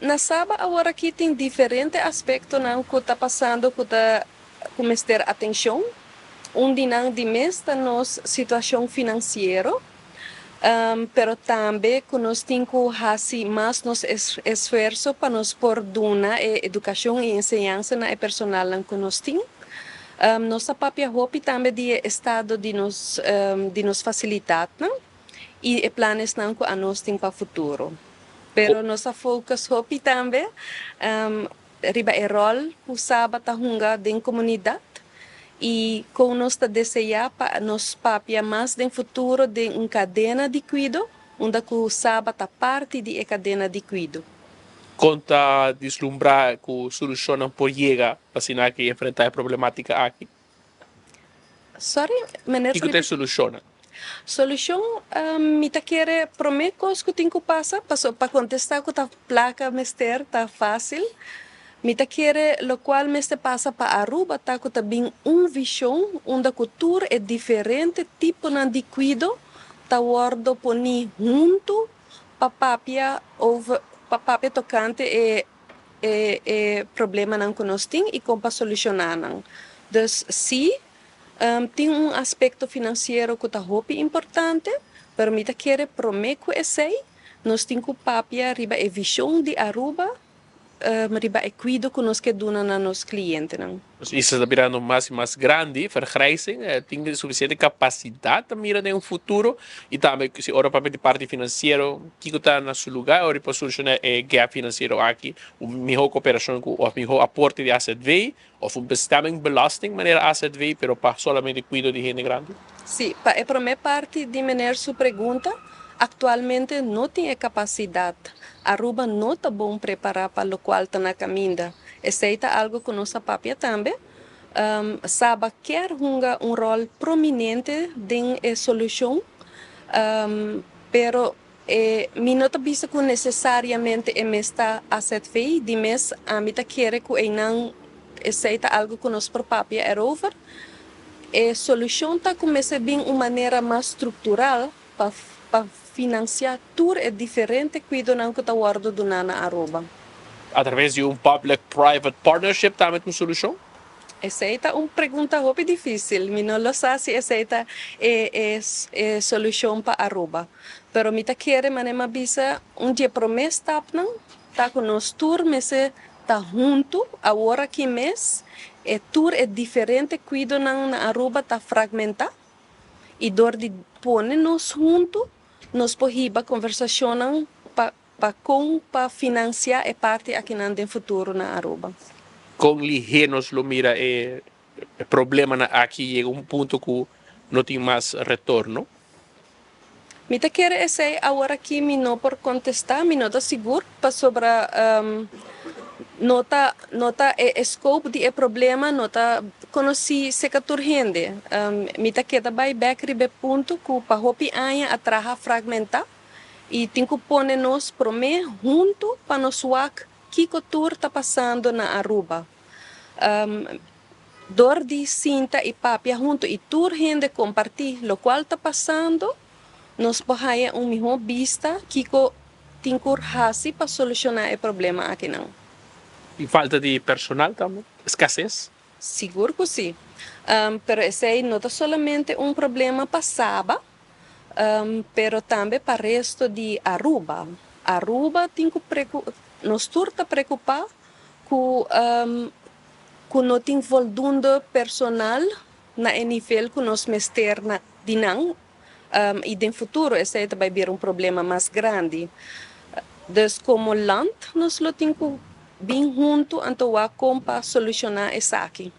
Na Saba awor aki tin diferente aspectonan cu ta pasando cu ta cu mester atencion. Un di nan di mes ta nos situacion financiero, pero tambe cu nos tin cu haci mas nos esfuerso pa nos por duna e educacion y enseñansa na e personalnan cu nos tin. Nos a papia hopi tambe di e estado di nos facilidadnan y e planesnan cu nos tin pa futuro. Pero nos a focus hopi tambe riba e rol cu Saba ta hunga den comunidad y con nos ta desea pa nos papia mas den futuro di un cadena di cuido, unda cu Saba ta parti di e cadena di cuido. Con ta vislumbra cu solucion por yega pa asina cu enfrenta e problematica aki? Sorry, meneer? Kico ta e solucion? Solucion, mi ta kere prome cos cu tin cu pasa, pa contesta cu ta placa mester, ta facil. Mi ta kere locual mester pasa pa Aruba ta cu ta bin un vision unda cu tur e diferente tiponan di cuido ta wordo poni hunto pa papia over pa papia tocante e problemanan cu nos tin y con pa soluciona nan. Dus si tin un aspecto financiero cu ta hopi importante, pero mi ta kere prome cu esey, nos tin cu papia riba e vision di Aruba, riba e cuido cu nos kier duna na nos clientenan. Esaki ta birando mas y mas grandi, vergrijzing, tin suficiente capacidad pa mira den futuro y tambe si ora pa e parti financiero, cu ta na su lugar, ora pa soluciona e gap financiero aki, un miho cooperacion cu of miho aporte di AZV, of un bestemmingbelasting manera AZV, pero pa solamente cuido di hende grandi? Si, pa e prome parti di meneer su pregunta, actualmente no tin e capacidad. Aruba no ta bon prepara pa locual ta na caminda. Esey ta algo cu nos a papia tambe. Saba kier hunga un rol prominente den e solucion, pero mi no ta bisa cu necesariamente e mester ta AZV, di mes ami ta kere cu einan esey ta algo cu nos por papia erover. E solucion ta cuminsa bin un manera mas structural pa financia tur e diferente cuidonan cu ta wordo duna na Aruba. Atraves di un public-private partnership tambe un solucion? Esey ta un pregunta hopi dificil. Mi no sa si esey ta e solucion pa Aruba. Pero mi ta kere manera m'a bisa un di e prome stapnan ta cu nos tur mester ta hunto awor aki mes e tur e diferente cuidonan na Aruba ta fragmenta y door di pone nos hunto nos por hiba conversacionnan pa con pa financia e parti aki nan den futuro na Aruba. Con lihe nos lo mira e problemanan aki yega un punto cu no tin mas retorno? Mi ta kere esey awor aki mi no por contesta, mi no ta sigur pasobra no ta e scope di e problema no ta conoci cerca tur hende. Mi ta keda bay back riba e punto cu pa hopi aña a traha fragmenta y tin cu pone nos prome hunto pa nos wak kico tur ta pasando na Aruba. Door di sinta y papia hunto y tur hende comparti locual ta pasando, nos por haya un miho bista kico tin cu haci pa soluciona e problema aki nan. Y falta di personal tambe? Escases? Sigur cu si. Pero esey no ta solamente un problema pa Saba, pero tambe pa resto di Aruba. Aruba tin cu nos tur ta preocupa cu no tin voldoende personal na e nivel cu nos mester na di nan y den futuro esey ta bay bira un problema mas grandi. Dus como land nos lo tin cu bin hunto anto wak con pa soluciona esaki.